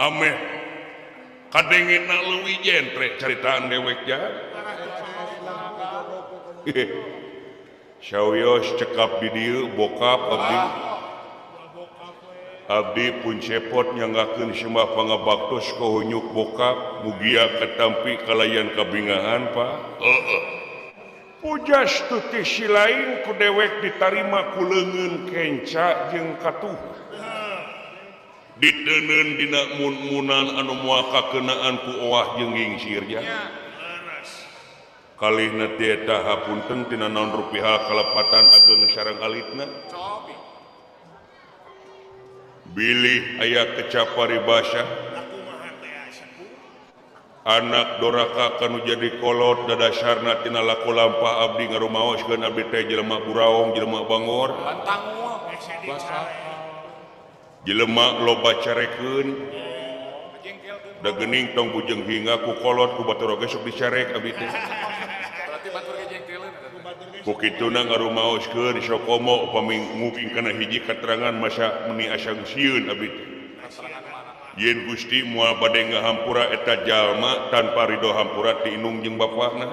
Ameh kadengena leuwih jentre caritaan dewek ja. Sawios cekap di dieu bokap abdi. Abdi pun cepot nyanggakeun sembah pangabaktos kahunyuk bokap mugia katampi kalayan kabingahan Pak. Heeh. Pujastuti si lain ku dewek ditarima ku leungeun kenca jeung katuh. Diteundeun dina mun-munan anu moal kakeunaan ku owah jeung gingsir ja. Kalihna teh eta hapunten tina naon rupiah kalepatan ageung sareng alitna. Bilih aya kecap paribasa anak doraka kanu jadi kolot dadasarna tina laku lampah abdi ngarumaoskeun abdi teh jelema buraong jelema bangor jelema loba carekeun da geuning tong bujeng hingga ku kolot ku batur oge sok dicarek abdi teh ku kituna ngarumaoskeun sokomo upami nguping kana hiji katerangan masa meni asang sieun abdi teh. Yen Gusti moal bade ngahampura eta jalma tanpa ridho hampura ti indung jeung bapana.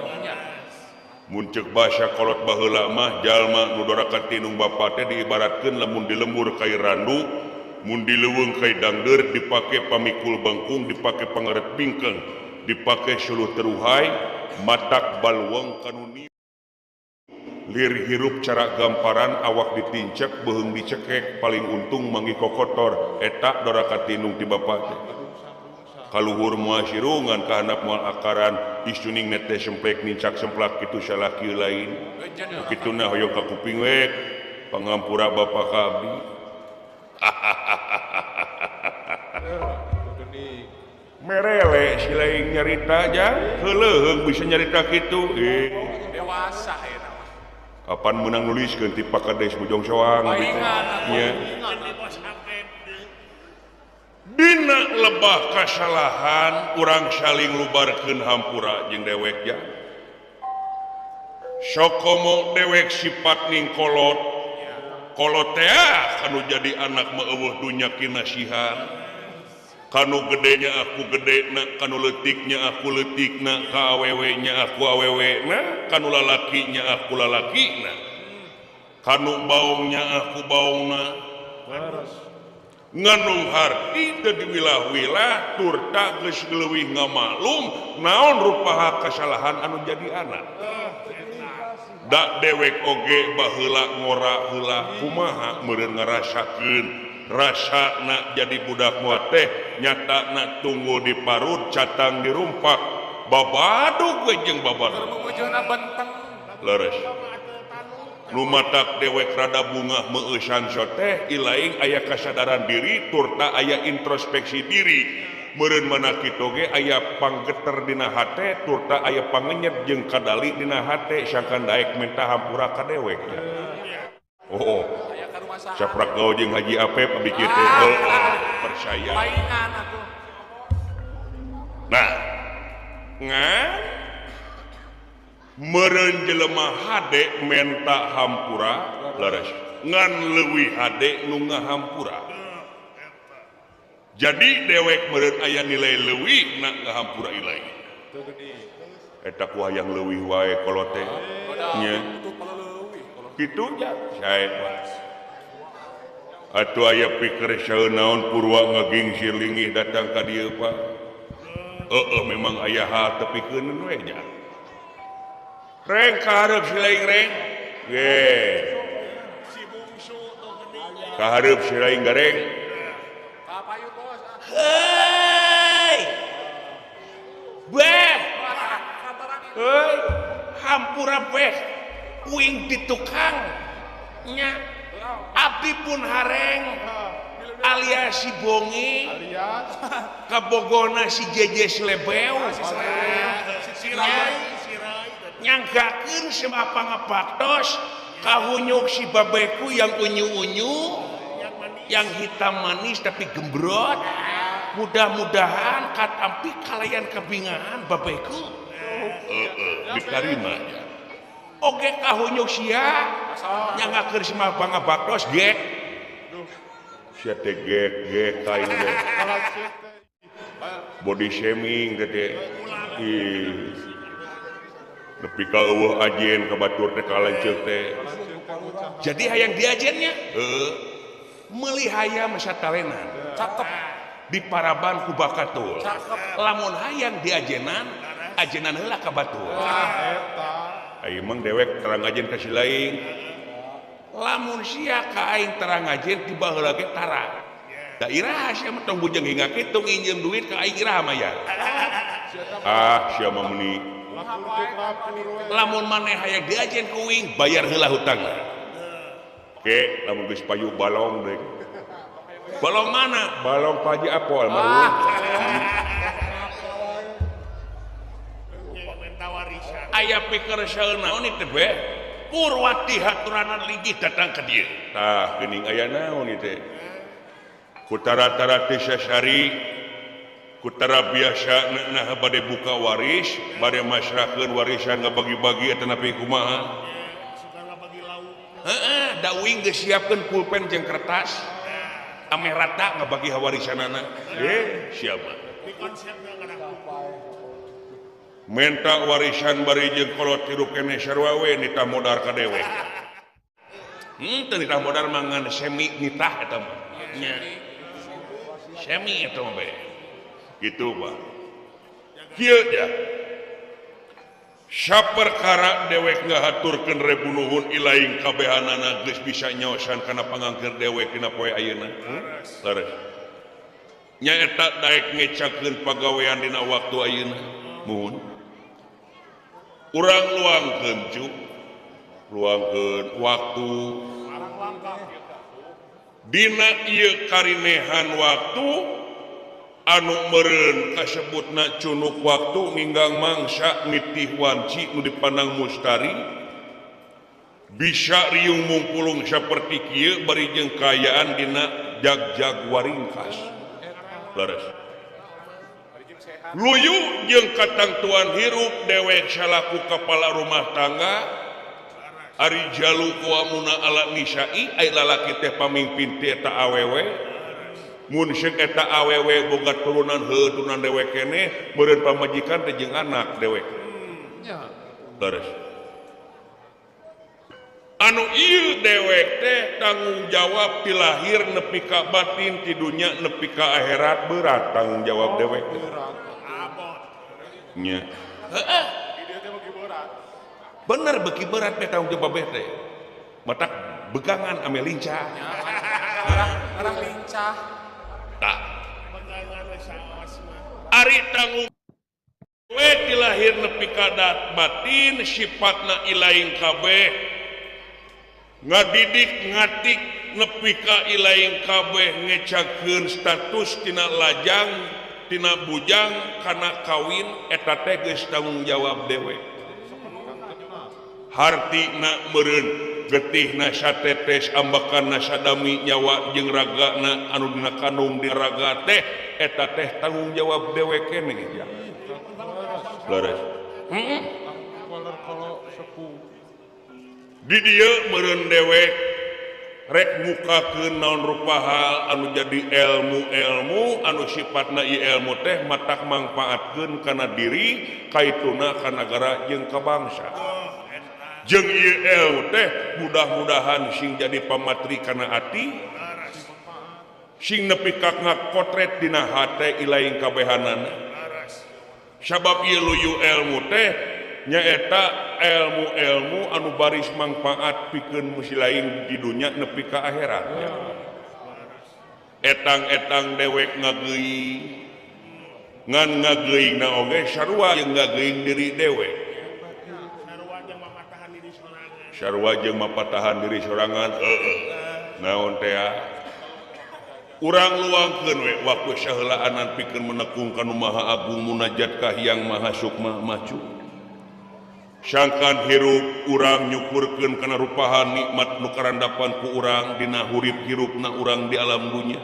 Mun ceuk basa kolot baheula mah jalma nu doraka ti indung bapa teh diibaratkeun lamun di lembur kai randu, mun di leuweung kai dangdeur dipake pamikul bangkung, dipake pangeret bingkeng, dipake suluh teruhai, matak baluang kanuni. Lir hirup cara gamparan awak ditincek beuheung dicekek paling untung manggih kokotor eta doraka tinung ti bapa teh kaluhur moal sirungan ka handap moal akaran isuning teh semplek nincak semplak kitu salah kieu lain kituna hoyong ka kuping we pangampura bapa ka abdi. Merele si lain nyarita jang heuleuheung bisa nyarita kitu dewasa eta. Kapan menang nuliskeun ti Pak Kades Bojong Soang gitu. Nya. Dina lebah kasalahan urang saling lubarkeun hampura jeung dewek ja. Sokomo dewek sifat ning kolot. Kolot teh kanu jadi anak mah eueuh dunya kinasihan. Kanu gedenya aku gedena, kanu leutiknya aku leutikna, ka awewe-nya aku awewena, kanu lalakinya aku lalakina, kanu baongnya aku baongna. Nganung harti teu diwilah-wilah turta geus leuwih ngamaklum naon rupaha kasalahan anu jadi anak. Da dewek oge baheula ngora heula kumaha meureun ngarasakeun rasa nak jadi budak muat teh nyata nak tunggu di parut catang dirumpak babadug we jeung babadug leres nu matak dewek rada bunga meueusan teh ilaing aya kasadaran diri turta aya introspeksi diri meureun mana kitu ge aya panggeter dina hate turta aya pangenyet jeung kadali dina hate sangkan daek minta hampura ka dewek ya. Oh, saprak gaul jeung Haji Apep abdi kieu teh percaya. Nah, ngan meureun jelema hade menta hampura leres ngan leuwih hade nu ngahampura. Jadi dewek meureun aya nilai leuwih na ngahampura ilahi. Eta ku hayang leuwih wae kolot teh. Nya. Kitu nya sae. Atuh aya pikir saeun naon purwa ngagingsir linggih datang ka dieu Pak. Heeh memang aya hal tepikeun we nya. Reng ka hareup si laing reng. Ge. Ka hareup si laing gareng. Heuy. Beh. Heuy, hampura beh. Uing di tukang nya. Abdi pun hareng alias si bongi kabogona si jeje slebeu nyangkakeun semua pangabaktos kahunyuk si babeku yang unyu-unyu yang hitam manis tapi gembrot mudah-mudahan katampi kalayan kebingahan babeku ditarima ya. Oke kahunyuk sia nyangkakeun semua pangabaktos gek sia teh gek gek kain gek. Body shaming teh. Ih. Nepi ka eueuh ajen ka batur teh ka lanceuk teh. Jadi hayang diajennya? Heuh. Meuli hayam satalenan. Cakep. Di paraban ku bakatul. Cakep. Lamun hayang diajenan, ajenan heula ka batur. Ayo emang dewek terang ajen ka si lain. Lamun sia ka aing terang ajen ti baheula ge tara. Da iraha sia mah tong bujeng hingga kitu nginjem duit ka aing iraha mayar. Ah sia mah meuni. Lamun maneh hayang diajen ku uing bayar heula hutangna. Ke lamun geus payu balong deui. Balong mana? Balong Pak Haji Apo almarhum. Aya pikersel naon ieu teh be? Purwati haturanan linggih datang ka dieu. Tah geuning aya naon ieu teh? Kutara-tara teh sasari kutara biasa nah bade buka waris, bade masrahkeun warisan ngabagi-bagi eta nepi kumaha? Heeh, da uing geus siapkeun pulpen jeung kertas. Ameh rata ngabagi warisanana. Siapa? Menta warisan bari jeung kolot hirup keneh sarua we nitah modar ka dewek. Teu nitah modar mangan semi nitah eta mah. Nya. Semi eta mah bae. Gitu Pak. Kieu nya. Saperkara dewek ngahaturkeun rebu nuhun ilaing kabehanana geus bisa nyaosan kana pangangker dewek dina poe ayeuna. Leres. Nyaeta daek ngecakeun pagawean dina waktu ayeuna. Muhun. Urang luangkeun cu. Luangkeun waktu. Dina ieu karinehan waktu anu meureun kasebutna cunuk waktu ninggang mangsa nitih wanci nu dipandang mustari bisa riung mungkulung saperti kieu bari jeung kaayaan dina jagjag waringkas. Leres. Luyu jeung katangtuan hirup dewek salaku kepala rumah tangga ari jalu kuamuna ala nisai ai lalaki teh pamimpin teh eta awewe. Mun seung eta awewe boga turunan heuh turunan dewek keneh meureun pamajikan teh jeung anak dewek. Nya. Leres. Anu ieu dewek teh tanggung jawab ti lahir nepi ka batin ti dunya nepi ka akhirat berat tanggung jawab dewek. Nya. Heeh. Bener beuki berat teh tanggung jawab teh. Matak begangan ame lincah. Ngarah lincah. Tak. Ari tanggung we ti lahir nepi ka batin sifatna ilaing kabeh ngadidik ngatik nepi ka ilaing kabeh ngecakeun status tina lajang tina bujang kana kawin eta teh geus tanggung jawab dewek. Hartina meureun getihna satetes ambakanna sadami nyawa jeung ragana anu dina kandung di raga teh eta teh tanggung jawab dewek keneh ya. Leres. Heeh. Di dieu meureun dewek rek mukakeun naon rupa hal anu jadi ilmu-ilmu anu sifatna ieu ilmu teh matak mangpaatkeun kana diri kaituna ka nagara jeung ka bangsa. Jeung ieu ilmu teh mudah-mudahan sing jadi pamatri kana ati sing nepi ka ngakotret dina hate ilaing kabehanana. Sabab ieu luyu ilmu teh nyaeta ilmu-ilmu anu baris mangpaat pikeun musilaing di dunya nepi ka akhirat. Etang-etang dewek ngageuing ngan ngageuingna oge sarua jeung ngageuing diri dewek. Sarua jeung mapatahan diri sorangan. Heeh. Naon teh urang luangkeun we waktu saheulaanan pikeun menekung ka Nu Maha Agung munajat ka Hyang Maha Sukma Macu. Sangkan hirup urang nyukurkeun kana rupahan nikmat nu karandapan ku urang dina hurip hirupna urang di alam dunya.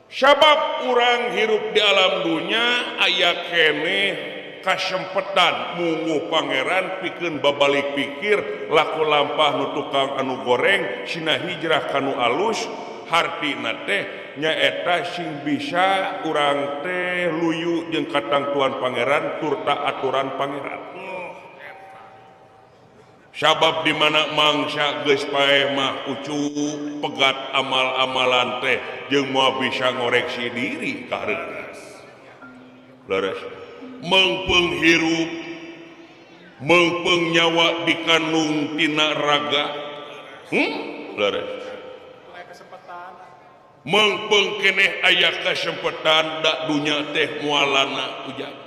Sabab urang hirup di alam dunya aya keneh kasempetan munguh pangeran pikeun babalik pikir laku lampah nu tukang anu goreng sina hijrah kanu alus Hartina teh nyaeta sing bisa urang teh luyu jeung katangtuan pangeran turta aturan pangeran. Sabab di mana mangsa geus paeh mah ucu pegat amal-amalan teh jeung moal bisa ngoreksi diri ka hareup. Leres. Meungpeung hirup, meungpeung nyawa dikandung tina raga. Leres. Meungpeung keneh aya kasempetan da dunya teh moalana ujang.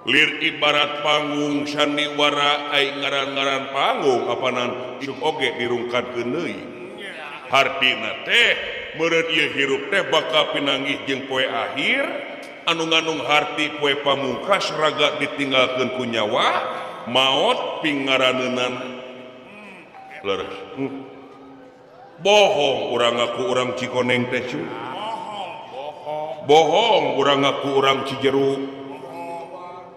Lir ibarat panggung sandiwara ai ngaran-ngaran panggung apanan isuk oge dirungkatkeun deui. Hartina teh meureun ieu hirup teh bakal pinanggih jeung poe akhir anu ngandung harti poe pamungkas raga ditinggalkeun ku nyawa maot pingaraneunana. Leres. Bohong urang ngaku urang Cikoneng teh cu. Bohong urang ngaku urang Cijeruk.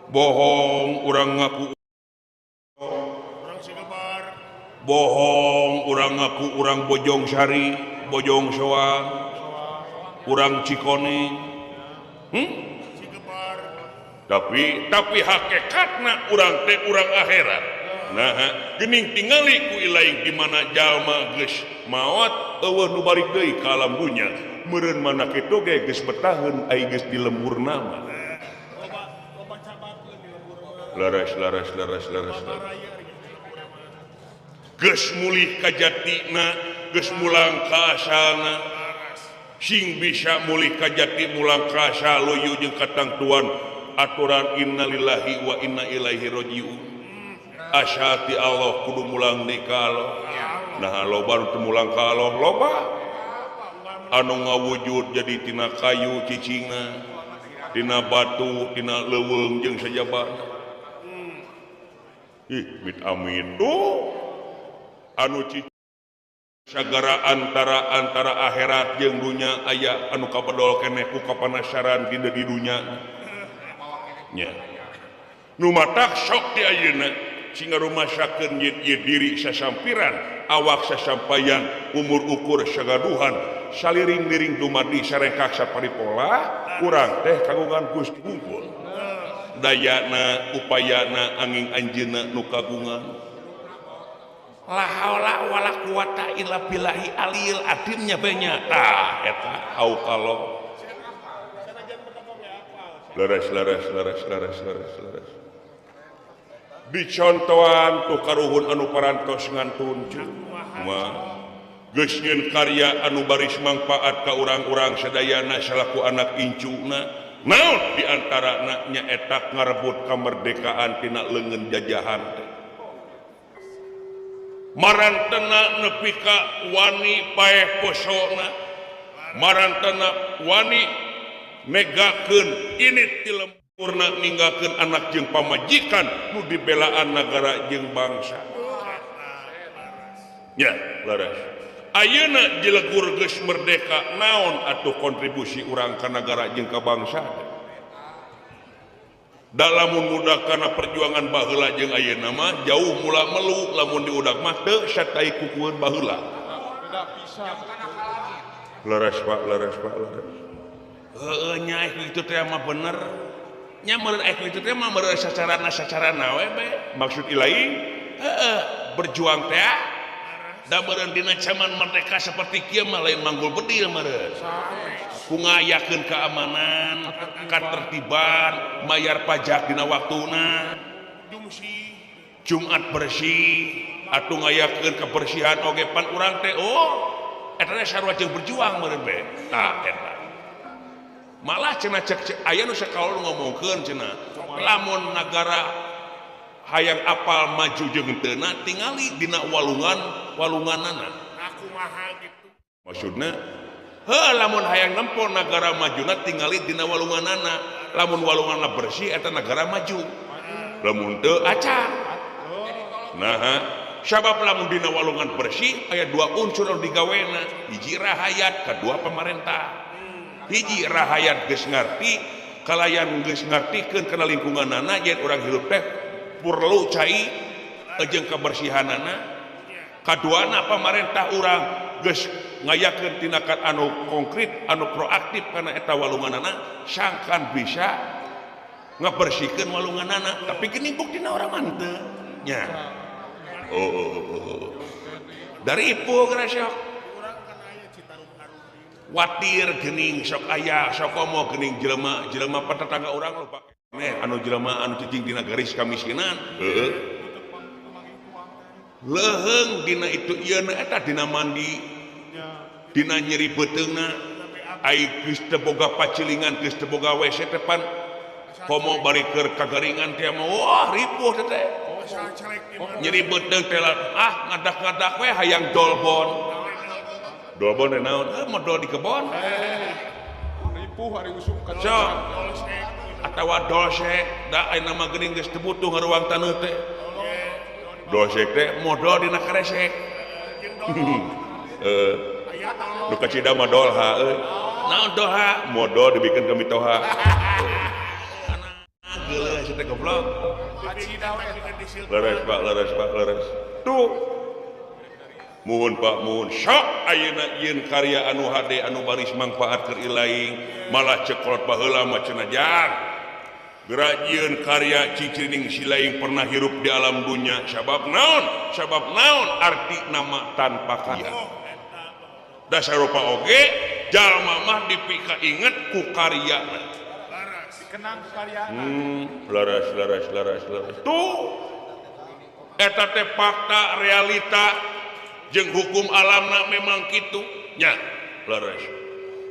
Bohong urang ngaku urang Cigebar. Bohong urang ngaku urang Bojong Sari, Bojong Soang, urang Cikoneng. Cigebar. Tapi hakikatna urang teh urang akhirat. Nah, geuning tingali ku ilaing di mana jalma geus maot eueuh nu balik deui ka alam dunya. Meureun mana kitu ge geus betaheun ai geus di lemburna mah. Leres leres leres leres. Geus mulih ka jatina, geus mulang ka asalna. Sing bisa mulih ka jati mulang ka asal luyu jeung katangtuan aturan innalillahi wa inna ilaihi rajiun. Asal ti Allah kudu mulang deui ka Allah. Nah loba nu teu mulang ka Allah loba anu ngawujud jadi tina kayu cicingna, tina batu, tina leuweung jeung sajabana. Ih, mit amin tuh anu sagara antara akhirat jeung dunya aya anu kabedol keneh ku kapanasaran dina di dunya. Nya. Nu matak sok di ayeuna sing ngarumasakeun ieu diri sasampiran, awak sasampayan, umur ukur sagaduhan, saliring-liring dumadi sarekak saparipola, urang teh kagungan Gusti hungkul. Dayana upayana angin anjeunna nu kagungan. La haula wala quwata illa billahi aliyil azimnya banyak. Tah eta au kalau. Leres leres leres leres leres leres. Dicontohan tuh karuhun anu parantos ngantun cu. Mah geus nyieun karya anu baris mangpaat ka urang-urang sadayana salaku anak incuna. Naon di antarana nyaeta ngarebut kemerdekaan tina leungeun jajahan teh. Marantena nepi ka wani paeh posona, marantena wani negakeun ini ti lempurna ninggalkeun anak jeung pamajikan nu dibelaan nagara jeung bangsa. Ya, leres. Ayeuna dilegur geus merdeka naon atuh kontribusi urang ka nagara jeung ka bangsa? Da lamun muda kana perjuangan baheula jeung ayeuna mah jauh mula melu lamun diudak mah teu satai kukueun baheula. Leres Pak, leres Pak, leres. Heueuh nya kitu teh mah bener. Nya meureun kitu teh mah meureun sacarana-sacarana we be. Maksud ilahi heueuh berjuang teh da meureun dina zaman merdeka seperti kieu mah lain manggul bedil meureun. Ku ngayakeun keamanan, katertiban, mayar pajak dina waktuna. Jumat bersih atuh ngayakeun kebersihan oge pan urang teh oh eta teh sarua jeung berjuang meureun be. Tah eta. Malah cenah cek aya nu sakaul ngomongkeun cenah lamun nagara hayang apal maju jeung henteu tingali dina walungan walunganana. Kumaha gitu. Maksudna heuh lamun hayang nempo nagara majuna tingali dina walunganana. Lamun walunganna bersih eta nagara maju. Lamun teu acan. Nah, sabab lamun dina walungan bersih aya dua unsur anu digawena, hiji rahayat, kadua pamarentah. Hiji rahayat geus ngarti, kalayan geus ngartikeun kana lingkunganana yen urang hirup teh perlu cai jeung kebersihanana. Kaduana pamarentah urang geus ngayakeun tindakan anu konkret anu proaktif kana eta walunganana sangkan bisa ngabersihkeun walunganana tapi geuning buktina urang mah henteu nya. Oh. Dari ibu geura sok watir geuning sok aya sok komo geuning jelema-jelema patetangga urang lupa neh anu jelema anu cicing dina garis kamiskinan heueuh leuheung dina itu ieu na eta dina mandi dina nyeri beuteungna ai geus teu boga pacilingan geus teu boga WC teh pan komo bari keur kagaringan teh mah wah ripuh teh teh nyeri beuteung teh ah ngadak-ngadak we hayang dolbon dolbon teh naon modol di kebon ripuh ari usum ka atawa dolsek da ayeuna mah geuning geus teu butuh ngaruang taneuh teh dolsek teh modol dina karesek nu kacida mah dolha euy naon dolha modol dibikeun ka mitoha geuleuh si teh goblok leres Pak leres Pak leres tuh muhun Pak muhun sok ayeuna yeun karya anu hade anu baris mangfaat keur ilaing malah cekolot baheula mah cenah jang geura yeun karya cicining silaing pernah hirup di alam dunya sabab naon arti nama tanpa karya dasar rupa oge jalma mah dipika inget ku karyana dikenang ku karyana leres leres leres leres tuh eta teh fakta realita jeung hukum alamna memang kitu nya leres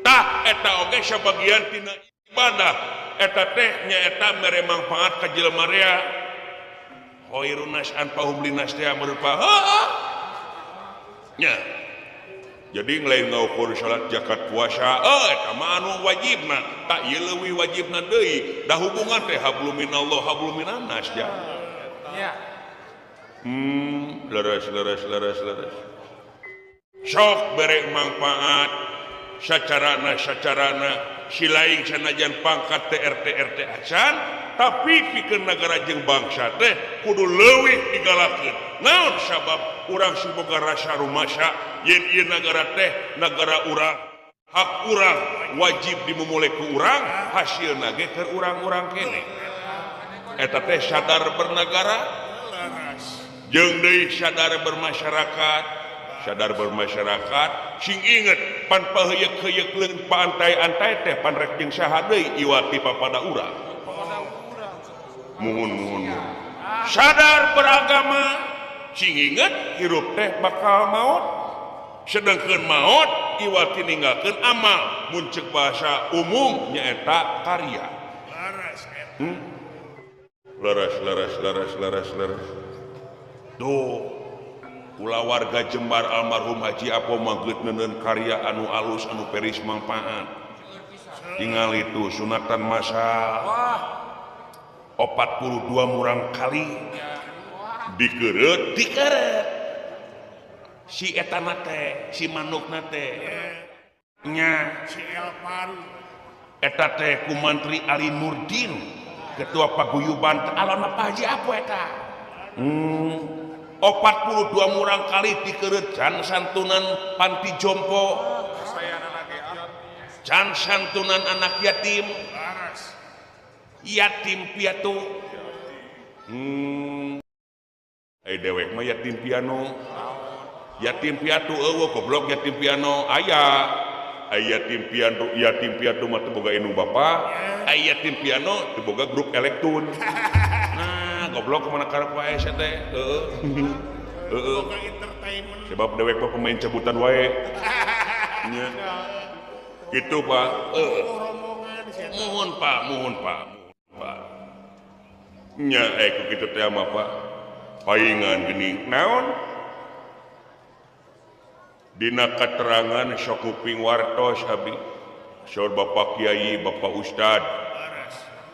tah eta oge sabagian tina ibadah eta teh nyaeta mere mangfaat ka jelema rea khairun nas anfa'uhum linnas teh merupa heueuh nya jadi lain ngukur salat zakat puasa eta mah anu wajibna tak ieu leuwih wajibna deui da hubungan teh hablum minallah hablum minannas ya nya leres leres leres leres sok bere manfaat sacarana sacarana silaing sanajan pangkat TRT RT acan tapi pikeun nagara jeung bangsa teh kudu leuwih digalakeun naon sabab urang siboga rasa rumasa yen ieu nagara teh nagara urang hak urang wajib dimumule ku urang hasilna ge keur urang-urang keneh eta teh sadar bernagara jeung deui sadar bermasyarakat sadar bermasyarakat sing inget pan paheuyeuk-heuyeuk leun paantai-antai teh pan rek jeung saha deui iwati papada urang muhun muhun sadar beragama sing inget hirup teh bakal maot sedengkeun maot iwati ninggalkeun amal mun ceuk bahasa umum nyaeta karya leres leres leres leres leres tuh kulawarga Jembar almarhum Haji Apo manggeut neuneun karya anu alus anu peris mangfaat tingal itu sunatan masal 42 murang kali dikeureut dikeureut si etana teh si manukna teh nya si Elpan eta teh ku Mantri Ali Nurdin ketua paguyuban alon Pak Haji Apo eta 42 murang kali dikeureut can santunan panti jompo can santunan anak yatim yatim piatu dewek mah yatim piano yatim piatu eueuh goblok yatim piano aya yatim piano yatim piatu mah teu boga indung bapa aya yatim piano teu boga grup elektun nah goblok kemana karep wae sia teh heueuh heueuh sebab dewek mah pemain cabutan wae nya kitu Pak muhun Pak muhun Pak Pak nya ku kitu teh mah Pak paingan geuning naon dina katerangan sok kuping wartos abdi saur Bapak Kiai Bapak Ustad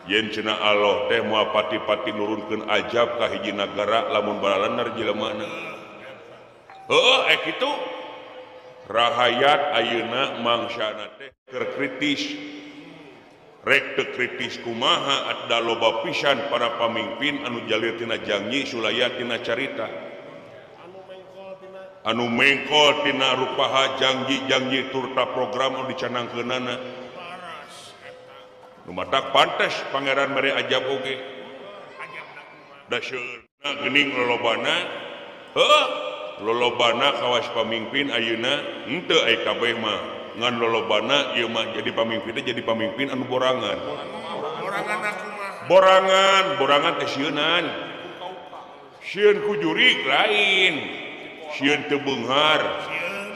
yen cenah Allah teh moal pati-pati nurunkeun azab ka hiji nagara lamun balalener jelemana heueuh kitu rahayat ayeuna mangsana teh keur kritis rek teu kritis kumaha ada loba pisan para pamimpin anu jalir tina janji sulaya tina carita Anu mengkol tina rupaha janji-janji turta program anu dicanangkeunana. Nu matak pantes pangeran mere ajab oge. Da seueurna geuning lolobana, heuh, lolobana kawas pamimpin ayeuna henteu aya kabeh mah. Ngan lolobana ieu mah jadi pamimpin teh jadi pamimpin anu borangan. Borangan, borangan teh sieunan. Sieun ku jurig lain. Sieun teu beunghar,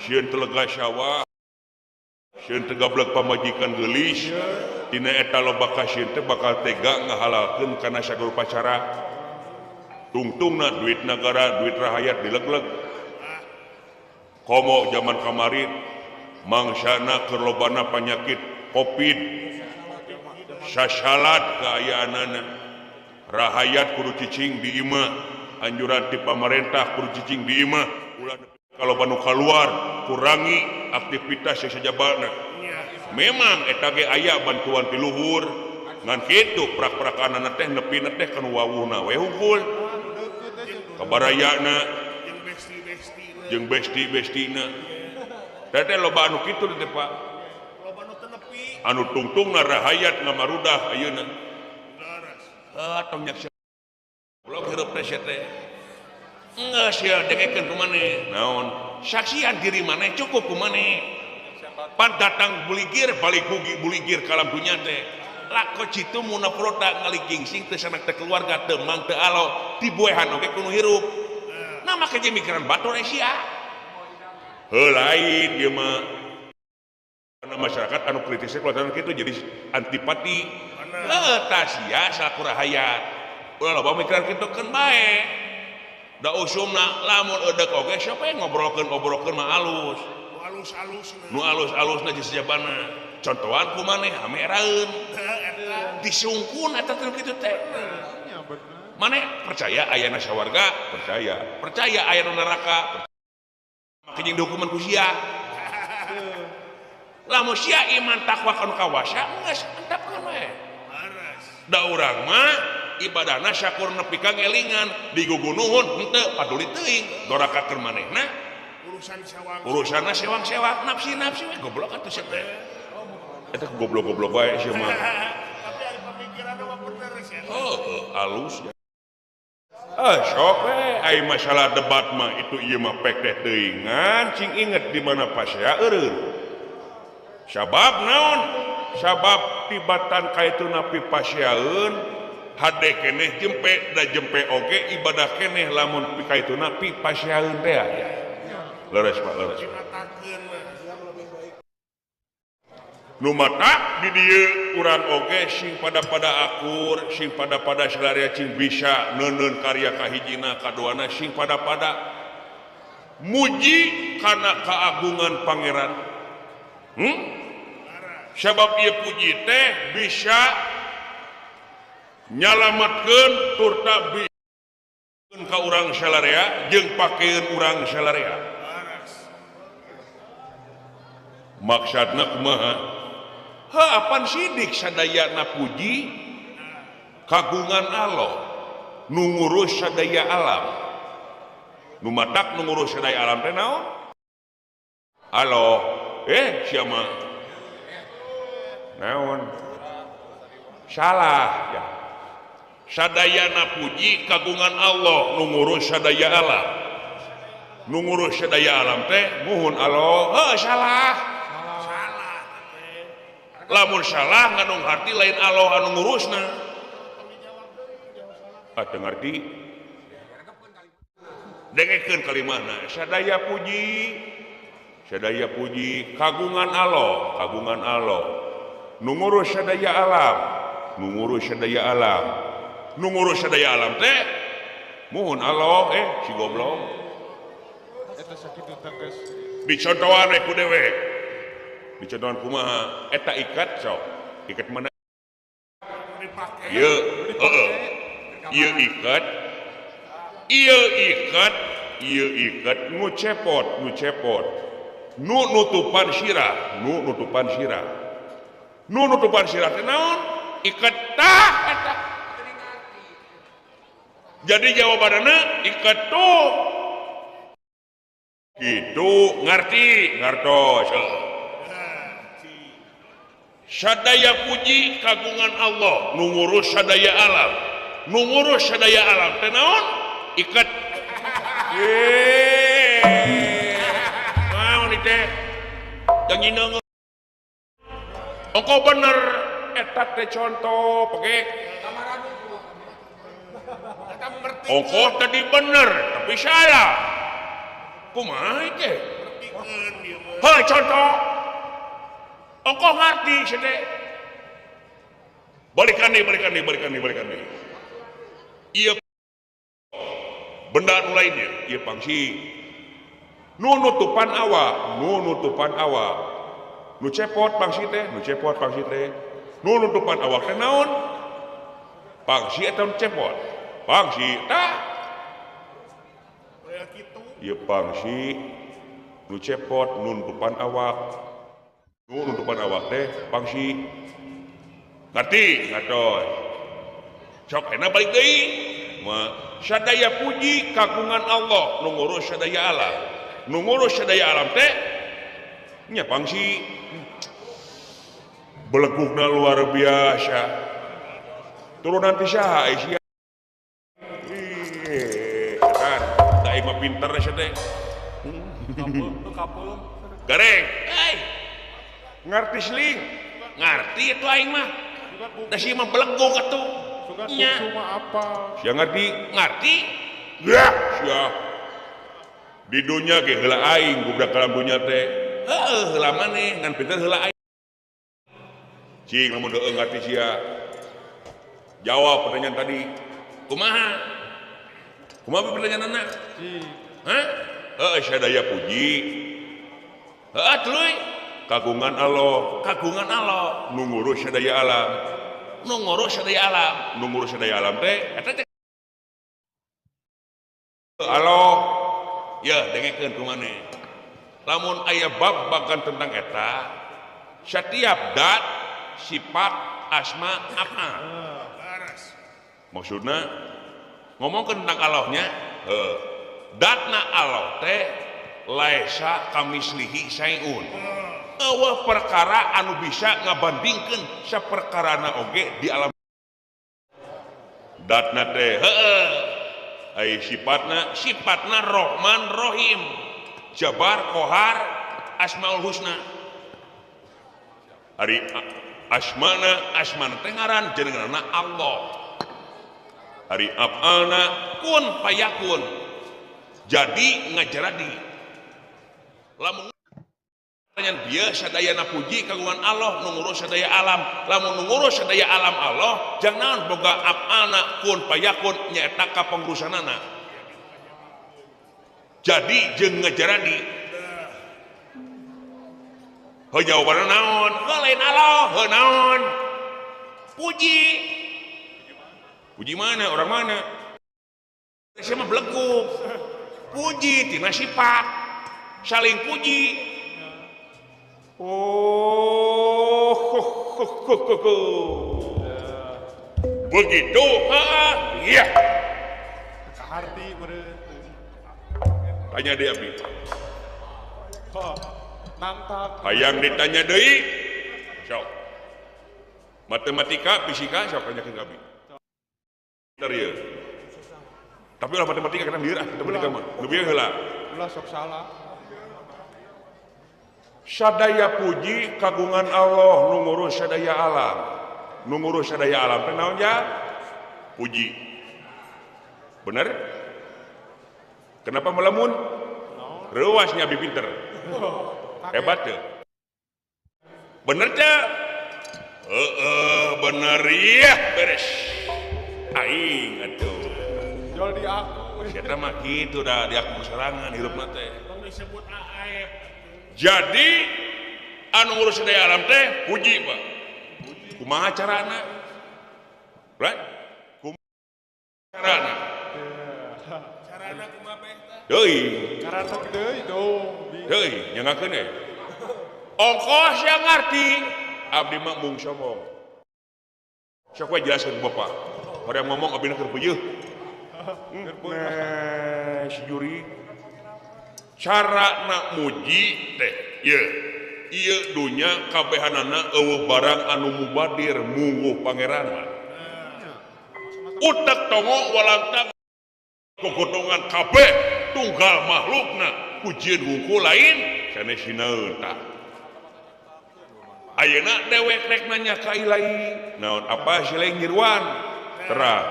sieun teu lega sawah, sieun teu gablek pamajikan geulis. Dina eta loba kasieun teh bakal tega ngahalalkeun kana sagala upacara. Tungtungna duit nagara, duit rahayat dilegleg. Komo zaman kamari mangsana keur lobana panyakit Covid. Sasalat kaayaanana. Rahayat kudu cicing di imah, anjuran ti pamarentah kudu cicing di imah. Ulah kalau banu keluar kurangi aktivitas yang sajabana. Memang eta ge aya bantuan ti luhur ngan kitu prak-prakanana teh nepina teh kan wawuhna we hungkul. Kabarayana jeung besti-bestina. Teh teh loba anu kitu teh Pak. Anu tungtungna rahayat ngamarudah ayeuna. Ah tong nyaksian. Ulah hirup teh sia teh. Enggak sia dengekeun ku maneh. Naon? Saksian diri maneh cukup ku maneh. Pan datang buligir balik buligir ka alam dunya teh. Lako citu muna prota ngaligingsing teu sanak teh keluarga teu mang teu alo dibuehan oge kudu hirup. Nah make jeung mikiran batur sia. Heuh lain ieu mah. Karena masyarakat anu kritisnya kelihatan kitu jadi antipati. Heuh tah sia salaku rahayat. Ulah loba mikiran kitu keun bae. Da usumna lamun eudek oge siapa yang ngobrolkeun mah alus. Alus-alusna. Nu alus-alusna jeung sajabana. Contohan ku maneh ame eraeun. Disungkun eta teh kitu teh. Maneh percaya ayana sawarga? Percaya. Percaya ayana neraka? Make jeung dihukuman ku sia. Lamun sia iman takwa kana kawasa geus entepkeun we. Da urang mah ibadahna syakur nepi ka ngelingan digugunuhun henteu paduli teuing doraka keur manehna urusan sewang urusanna sewang-sewang nafsi-nafsi we goblok atuh sia teh eta goblok-goblok wae sia mah. Tapi ari pamikiranna mah bener sia. Heuh alus ya. Ah sok we ai masalah debat mah itu ieu mah pek teh teuing ngan cing inget di mana pasea eureun. Sabab naon? Sabab tibatan ka itu napi paseaeun hade keneh jempe da jempe oge ibadah keneh lamun ka itu napi paseaeun teh aya. Leres Pak, leres. Nu matak di dieu urang oge sing pada-pada akur, sing pada-pada salaria cing bisa neuneun karya kahijina kaduana sing pada-pada muji kana keagungan pangeran. Sabab ieu puji teh bisa nyalametkeun turta bikeun ka urang salarea jeung pakeun urang salarea. Maksudna kumaha? Heuh apan sidik sadayana puji kagungan Allah nu ngurus sadaya alam. Nu matak nu ngurus sadaya alam teh naon? Allah. Sia mah naon? Salah ya. Sadayana puji kagungan Allah nu ngurus sadaya alam. Nu ngurus sadaya alam teh muhun Allah. Heuh salah. Salah. Lamun salah ngandung harti lain Allah anu ngurusna. Ah teu ngarti. Dengekeun kalimahna sadaya puji kagungan Allah, kagungan Allah. Nu ngurus sadaya alam, nu ngurus sadaya alam. Nu ngurus sadaya alam teh muhun Allah si goblok. Eta sakitu tegas. Dicontohan we ku dewek. Dicontohan kumaha? Eta ikat sok. Ikat mana? Dipake. Ieu, heeh. Ieu ikat. Ieu ikat, ieu ikat nu cepot, nu cepot. Nu nutupan sirah, nu nutupan sirah. Nu nutupan sirah teh naon? Ikat tah eta. Jadi jawabanna ikat tuh. Gitu ngerti ngartos. Sadaya puji kagungan Allah nu ngurus sadaya alam. Nu ngurus sadaya alam teh naon? Iket. Naon ieu teh? Janginang. Ongko bener eta teh contoh pegek. Ongko tadi bener tapi salah. Kumaha teh? Heuh contoh. Ongko ngerti sia teh. Balikan deui, balikan deui, balikan deui, balikan deui. Ieu benda nu lainnya, ieu pangsi. Nu nutupan awak, nu nutupan awak. Nu cepot pangsi teh, nu cepot pangsi teh. Nu nutupan awak teh naon? Pangsi eta nu cepot. Pangsi tah. Ieu pangsi nu cepot nu nutupan awak. Nu nutupan awak teh pangsi. Ngerti? Ngartos. Sok enak balik deui. Sadaya puji kagungan Allah nu ngurus sadaya alam. Nu ngurus sadaya alam teh nya pangsi. Belegugna luar biasa. Turunan ti saha sia? Kan da ieu mah pinter sia teh. Gareng. Euy. Ngarti seling. Ngarti atuh aing mah. Da sia mah belegug atuh. Nya. Sia ngerti? Ngerti? Yah, sia. Di dunya ge heula aing budak dalam dunya teh. Heueuh heula maneh ngan pinter heula aing. Cing lamun heueuh ngarti sia. Jawab pertanyaan tadi. Kumaha? Kumaha pertanyaanna? Hah? Heueuh sadaya puji. Heueuh tuluy kagungan Allah, kagungan Allah nu ngurus sadaya alam. Nu ngurus sadaya alam, nu ngurus sadaya alam teh eta teh Allah. Ya dengekeun ku maneh. Lamun aya bab bagan tentang eta, setiap dat, sifat, asma, apa. Maksudna ngomongkeun tentang Allahnya, heuh. Datna Allah teh laisa kamislihi syai'un. Eueuh perkara anu bisa ngabandingkeun saperkarana oge di alam. Datna teh heueuh. Ai sifatna, sifatna Rahman Rahim. Jabar Kohar Asmaul Husna. Ari asmana, asmana teh ngaran jenenganna Allah. Ari afalna kun payakun. Jadi ngajaradi. Lamun pertanyaan bieu sadayana puji kagungan Allah nu ngurus sadaya alam. Lamun nu ngurus sadaya alam Allah, jang naon boga afalna kun payakun nyaeta ka pangurusanana. Jadi jeung ngajaradi. Heuh jawabanna naon? Heuh lain Allah, heuh naon? Puji. Puji mana? Orang mana? Saya mah belegug. Puji tina sifat. Saling puji. Oh, begitu, iya. Tanya deui abdi. Hayang ditanya deui. Sok. Matematika, fisika sok tanyakeun ka abdi. Pinter ieu. Tapi ulah matematika kana lieur ah, matematika mah. Nu bieu heula. Ulah sok salah. Sadaya puji kagungan Allah nu ngurus sadaya alam. Nu ngurus sadaya alam teh naon ja? Puji. Bener? Kenapa melamun? Reuasnya abi pinter. Hebat teu? Bener teu? Heeh, bener ya, beres. Aing atuh. Jual di aku. Eta mah kitu da diaku sorangan hirupna teh. Tong disebut Aep. Jadi anu ngurus sadaya alam teh puji, Pak. Kumaha carana? Right? Kumaha carana? Carana kumaha beh teh? Deui. Carana deui dong. Deui, nyangakeun we. Ongkos yang ngarti, abdi mah mung sombong. Sok we jelaskeun Bapak. Hoream ngomong abdi keur peuyeut. Nah, si juri. Cara nak muji teh ieu ieu dunya kabehanana eueuh barang anu mubadir mungguh pangeran mah. Utek tongo walantang gogodongan kabeh tunggal makhlukna pujieun hungkul lain sanes sinaeun tah. Ayeuna dewek rek nanya ka Ilahi naon apa si lain nyiruan terang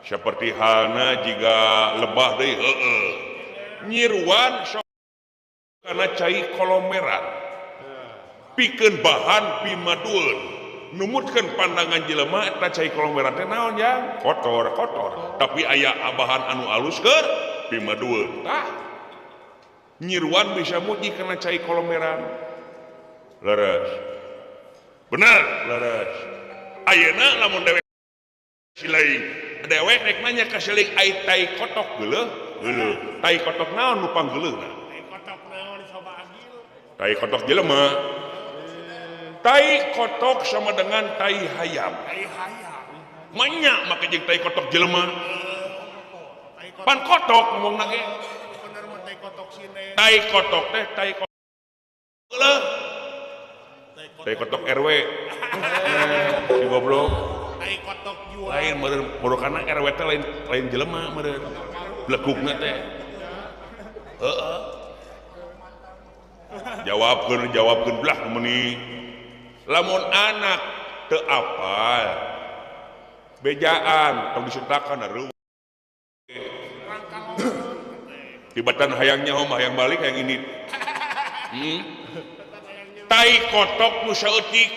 seperti halna jiga lebah deui heueuh nyiruan sok kana cai kolomeran pikeun bahan pimadueun numutkeun pandangan jelema eta cai kolomeran teh naon jang kotor kotor tapi aya bahan anu alus keur pimadueun tah nyiruan bisa muji kana cai kolomeran leres bener leres ayeuna lamun dewek silaing dewek rek nanya ka silaing ai tai kotok geuleuh geuleuh tai kotok naon nu panggeuleuhna tai kotok naon coba agil tai kotok jelema tai kotok sama dengan tai hayam tai hayam manya make jeung tai kotok jelema pan kotok ngomongna ge bener mah tai kotok sine tai kotok teh tai kotok geuleuh tai kotok RW si goblok tai kotok jual lain meureun borokana RW teh lain lain jelema meureun blekukna teh heeh jawabkeun jawabkeun belah meuni lamun anak teu apal bejaan tong disetakan reueuh tibatan hayangnya mah hayang balik hayang ini tai kotok nu saeutik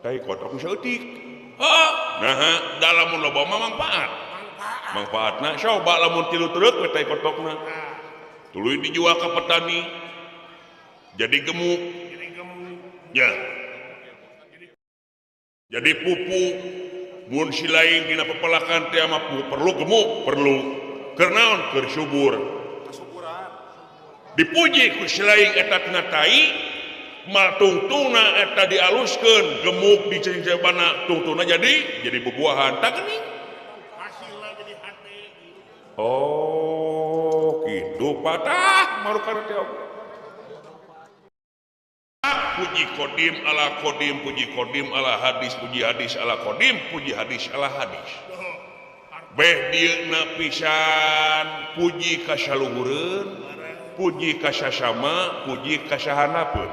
tai kotok nu saeutik heeh nah da lamun loba mah manfaat manfaatna coba lamun tilu treuk we tai kotokna tuluy dijual ka petani jadi gemuk ya jadi pupuk mun si lain dina pepelakan teh mah perlu gemuk perlu keur naon keur subur dipuji ku si lain eta tina tai mal tungtungna eta dialuskeun gemuk dicencebana tungtungna jadi bubuahan tah geuning hasilna jadi hate. Oh kitu patah marukan teh puji kodim ala kodim puji kodim ala hadis puji hadis ala kodim puji hadis ala hadis beh dieuna pisan puji ka saluhureun puji ka sasama puji ka sahanapeun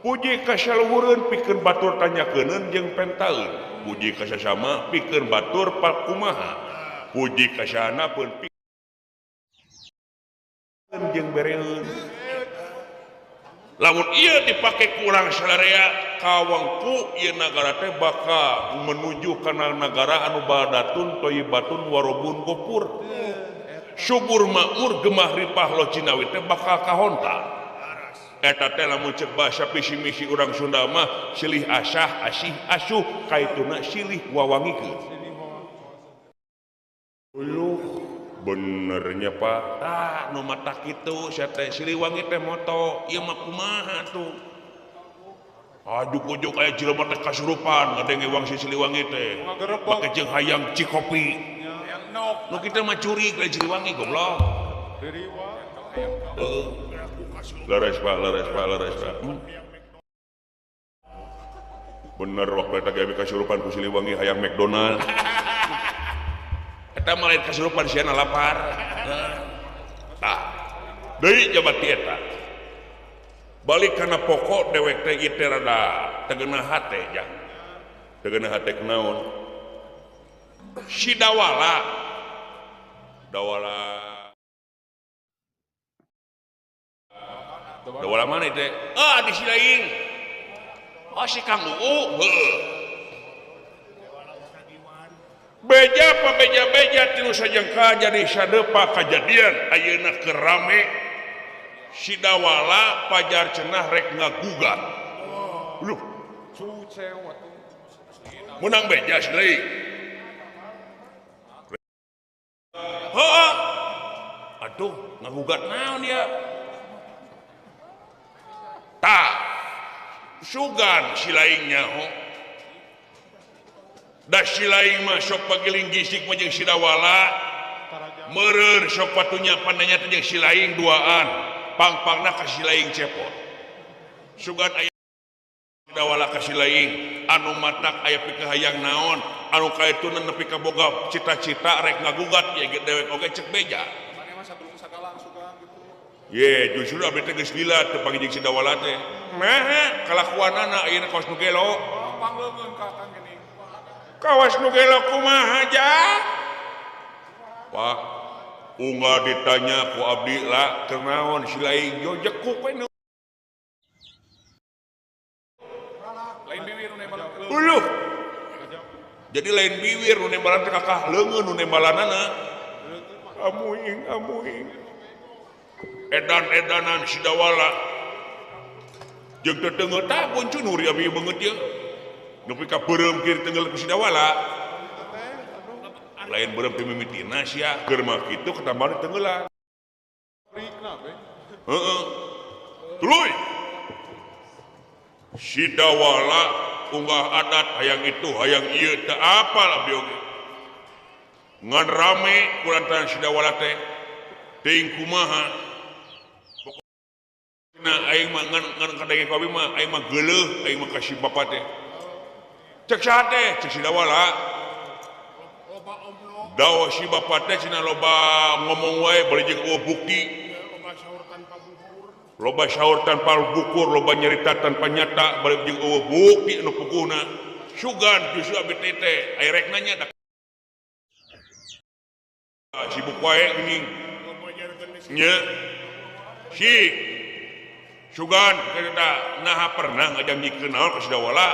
puji ka saluhureun pikeun batur tanyakeunun jeung pentaeun puji ka sasama pikeun batur pakumaha puji ka sahanapeun pikeun jeung bereun lamun ieu dipake kurang salarea kawangku ieu nagara teh bakal menuju kana nagara anu badatun thayyibatun warobun gopur subur makmur gemah ripah lo cinawi teh bakal kahonta eta teh lamun ceuk bahasa visi misi urang Sunda mah silih asah asih asuh kaituna silih wawangikeun. Uluh benernya Pak tah nu mata kitu sia teh Siliwangi teh moto ieu mah kumaha tuh ajuk-ujuk aya jelema teh kasurupan ngadenge wang si Siliwangi teh make jeung hayang cikopi nu kitu mah curi ka Siliwangi goblok heeh leres Pak leres Pak leres Pak bener waktu eta ge kasurupan ku Siliwangi hayang McDonald eta mah lain kasurupan siana lapar tah deui jabat ti eta balik kana pokok dewek teh ieu teh rada tegeuna hate jang tegeuna hate kunaon si dawala dawala dawala mana teh ah di si lain oh si Kang Uu heuh beja pa beja-beja tilu sajengka jadi sadepa kajadian ayeuna keur rame si dawala pajar cenah rek ngagugat luh menang beja si lain heuh aduh ngagugat naon dia tah sugan si lain nyaho da si lain mah sok pagiling gisik mah jeung si dawala Meureun sok patunya pandanya teh jeung si laing duaan pang-pangna ka si laing cepot sugan aya dawala ka si laing anu matak aya pikahayang naon anu kaituna nepi ka boga cita-cita rek ngagugat ye dewek oge cek beja. Ye justru abdi teh geus lila teu panggih jeung si dawala teh. Meh kalakuanana ayeuna kawas nu gelo. Pangleungeun ka Kang geuning. Kawas nu gelo kumaha ja? Pak, unggal ditanya ku abdi lah keur naon si laing yo jekuk we. Lain biwir nu nembalan. Uluh. Jadi lain biwir nu nembalan teh kakah leungeun nu nembalanana. Amuing amuing. Edan-edanan si dawala. Jeung teu teungeuh tah boncunuri abi beungeut ieu. Nepi ka beureum kieu tenggel ku si dawala. Lain beureum teh mimitina sia keur mah kitu ketambahan tenggelan. Heeh. Tuluy. Si dawala unggah adat hayang itu hayang ieu teu apal abdi oge. Ngan rame kulantaran si dawala teh teuing kumaha. Nah, aing mah ngan kadenge ku abi mah aing mah geuleuh aing mah ka si bapa teh. Cek saha teh? Cek si dawala. Dawa si bapa teh cenah loba ngomong wae bari jeung eueuh bukti. Loba sahur tanpa bukur, loba nyarita tanpa nyata bari jeung eueuh bukti anu puguhna. Sugan justru abi teh teh aya rek nanya da sibuk wae geuning. Nya. Si sugan kita naha pernah ngajanjikeun naon ka si dawala.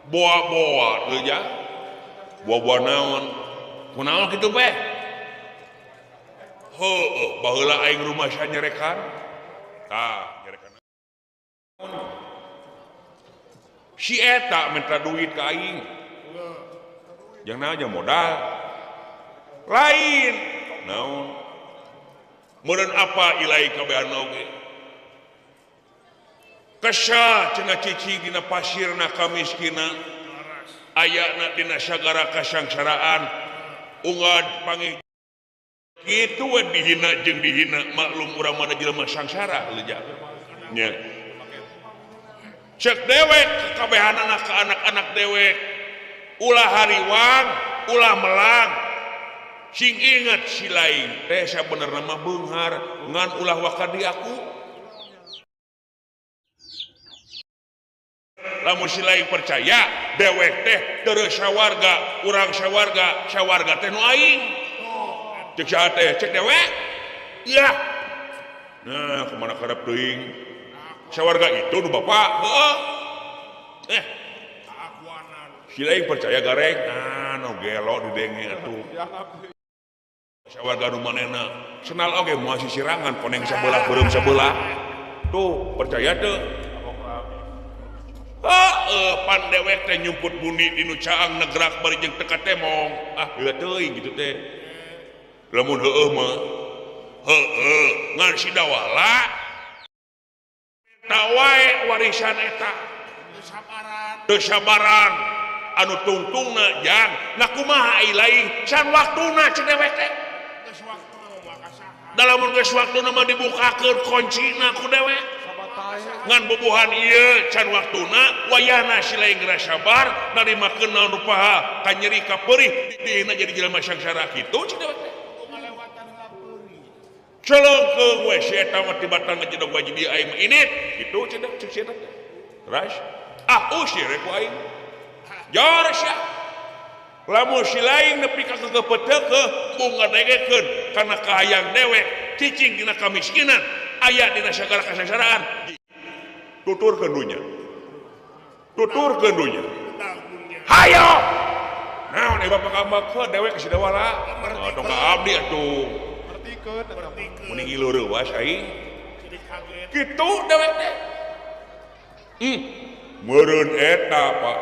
Boa-boa teu ja. Boa-boa naon? Kunaon kitu beh? Heueuh, baheula aing rumah sanyerekan. Tah, nyerekan. Si eta minta duit ka aing. Jeung naon aja modal. Lain. Naon? Meureun apa ilai kabehan oge? Kesha cenah cicing dina pasirna kamiskinan. Ayana dina sagara kasangsaraan. Ungad pangih kitu we dihina jeung dihina maklum urang mah jelema sangsara leuja. Nya. Cek dewek kabehanana ka anak-anak dewek. Ulah hariwang, ulah melang. Sing inget si laing teh sabenerna mah beunghar ngan ulah waka di aku. Lamun si laing percaya dewek teh terus sawarga, urang sawarga, sawarga teh nu aing. Cek saha teh? Cek dewek. Iya. Nah, kemana karep teuing? Sawarga itu nu bapak. Heeh. Si laing percaya gareng. Nah, nu gelo didenge atuh. Sawarga nu manehna senal oge moal sisirangan koneng sabelah beureum sabelah. Tuh, percaya teu? Heeh, pan dewek teh nyumput buni di nu caang negrak bari jeung teu katemong. Ah, heula teuing kitu teh. Lamun heueuh mah heueuh ngan si dawala eta wae warisan eta. Teu sabaran anu tungtungna jang nah kumaha ai lain can waktuna cek dewek teh. Da lamun geus waktuna mah dibukakeun kuncina ku dewek. Ngan bubuhan ieu can waktuna wayahna si lain geura sabar narimakeun naon rupaha ka nyeri ka peurih dihina jadi jelema sangsara kitu cek dewek teh. Celengkeung we si eta mah tibatan ngajedog wajib ieu aing mah init kitu cek cek si eta teh. Ras ah usir ku aing. Jor sia. Lamun si lain nepi ka kegepeuteukeun mung ngadengekeun kana kahayang dewek cicing dina kamiskinan aya dina sagala kasangsaraan. Tuturkeun dunya. Tuturkeun dunya. Hayo. Naon ieu bapak ka dewek ka si dawala. Tong ka abdi atuh. Mending ngilu reuwas aing. Kitu dewek teh. Meureun eta Pak.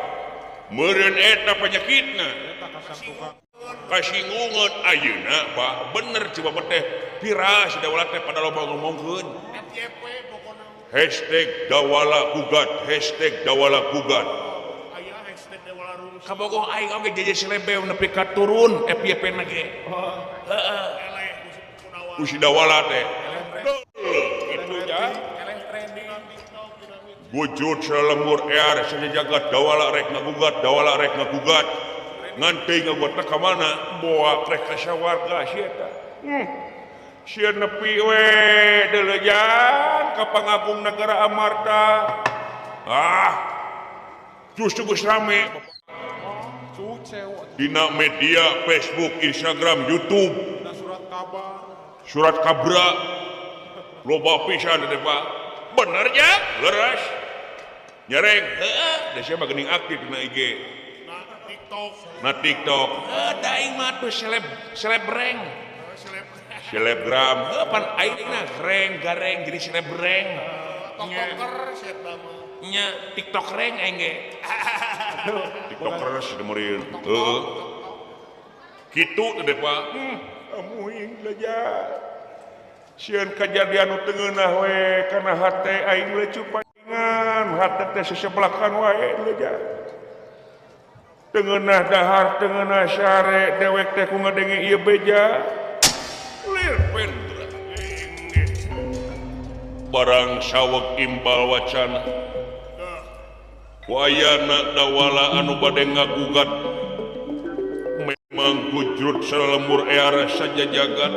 Meureun eta penyakitna. Kasinggungan ayeuna Pak. Bener coba teh viral si dawala teh pada loba ngomongkeun. Hashtag dawala gugat, hashtag dawala gugat. Kabogoh aing oge jeje selebeu nepi ka turun FYP na ge. Heeh. Ku si Dawala teh. Kitu ja. Wujud salemur ear sajagat Dawala rek ngagugat Dawala rek ngagugat ngan teuing ngagugatna ka mana boa rek ka sawarga si eta. Sieun nepi we deuleujan ka pangagung negara Amarta. Ah. Justru geus rame. Dina media Facebook, Instagram, YouTube, surat kabra loba pisan teh Pak. Bener nya? Leres. Nyereng, heeh, da sia mah geuning aktif dina IG. Na TikTok. Heuh, da aing mah tuh selebreng. Selebgram. Heuh, pan aing na reng gareng jadi selebreng. Tiktoker eta mah. Nya TikTok reng aing ge. TikTokers meureun. Heeh. Kitu teh Pak. Amuing leja. Sieun kajadian nu teu ngeunah we kana hate aing leucu paingan, hate teh sesebelakan wae leja. Teu ngeunah dahar, teu ngeunah sare, dewek teh ku ngadenge ieu beja. Lir pendra. Barang saweg imbal wacana. Wayana Dawala anu bade ngagugat memang gujrut salemur ear sajajagat.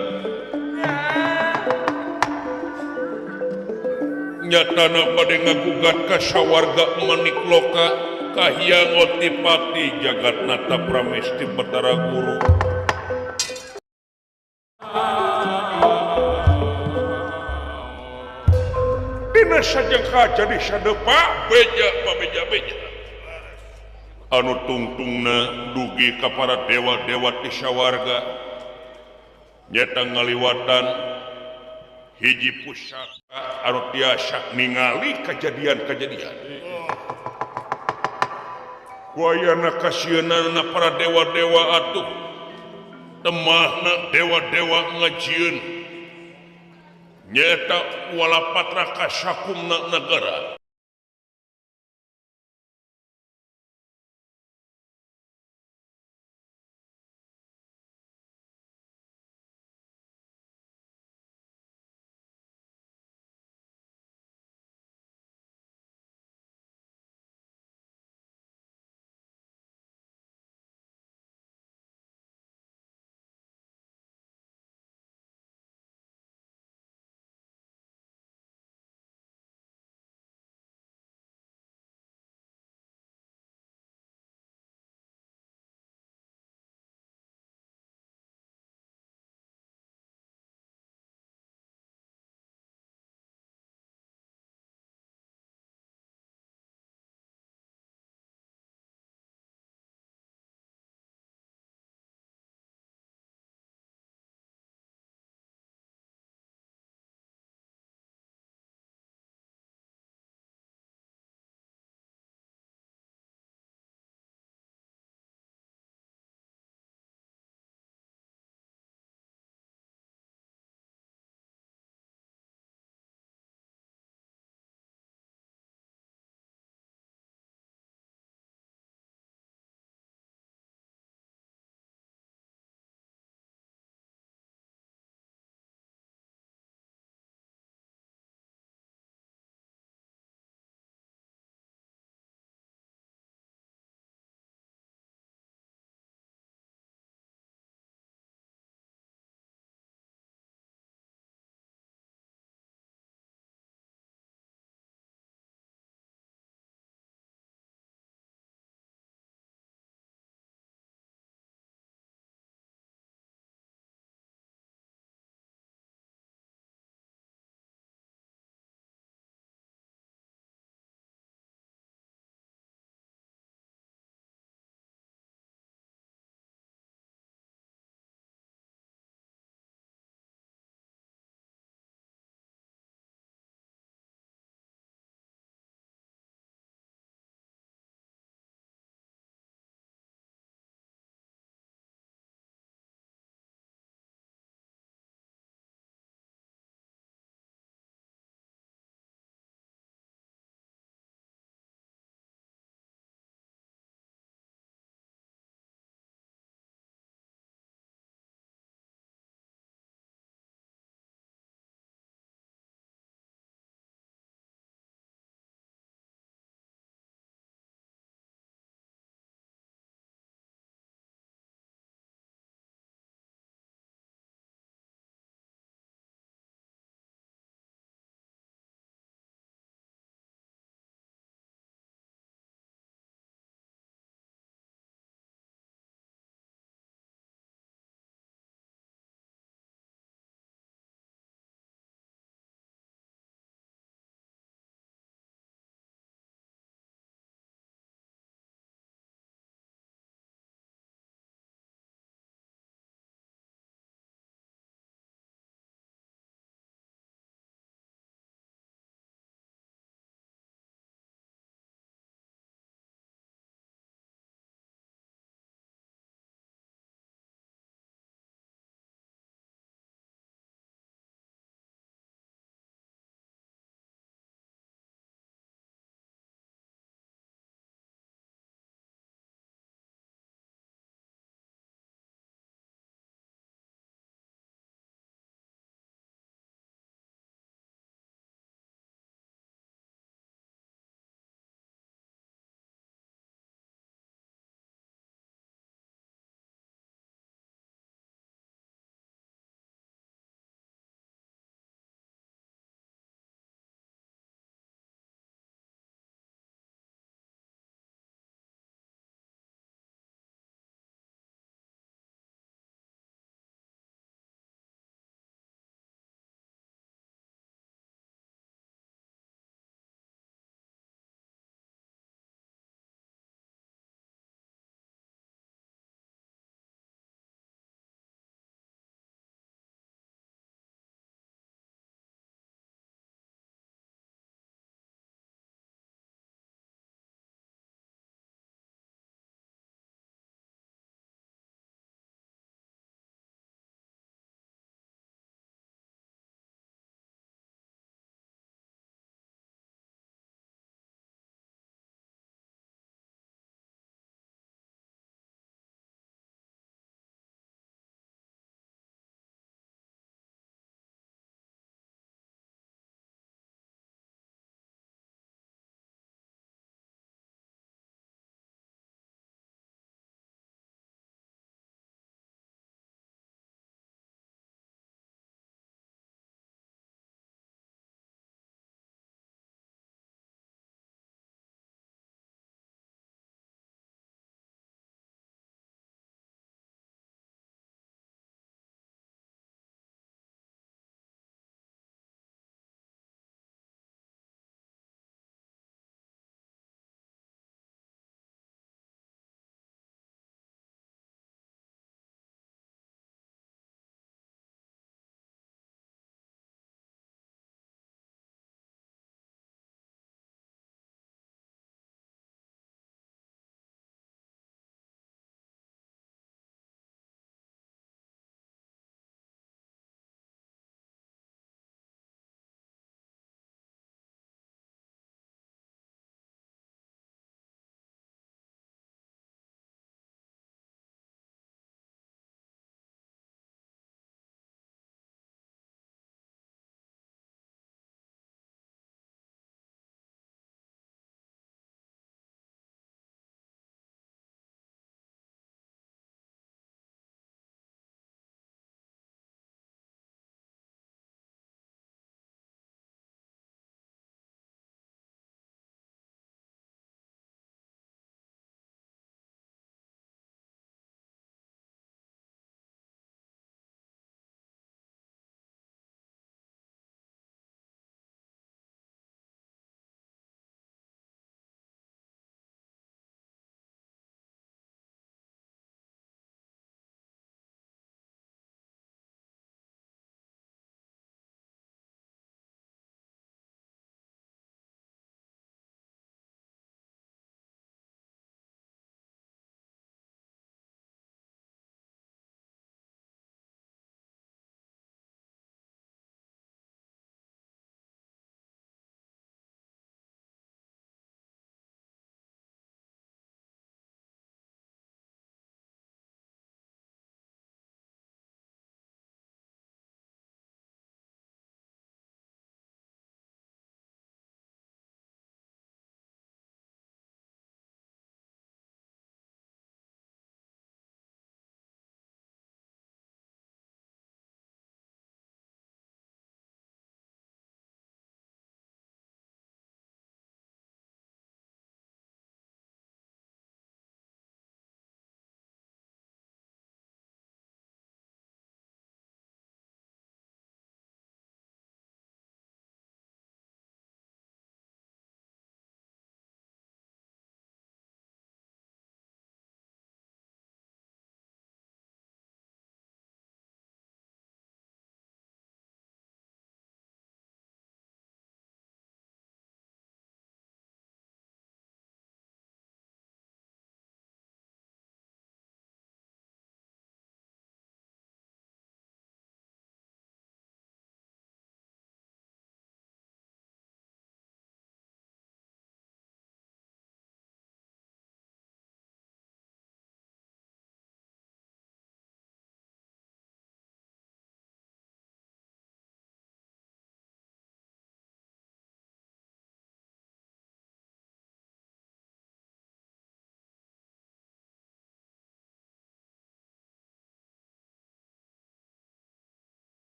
Nyatana bade ngagugat ka sawarga manik loka kahyangan otipati jagat nata pramesti Batara Guru. Dina sajengka jadi sadepa beja pabeja beja anu tungtungna dugi ka para dewa-dewa ti sawarga nyata ngaliwatan hiji pusaka anu tiasa ningali kejadian-kejadian. Wayana kasieunana para dewa-dewa atuh temahna dewa-dewa ngajieun nyata walapatra kasakumna negara.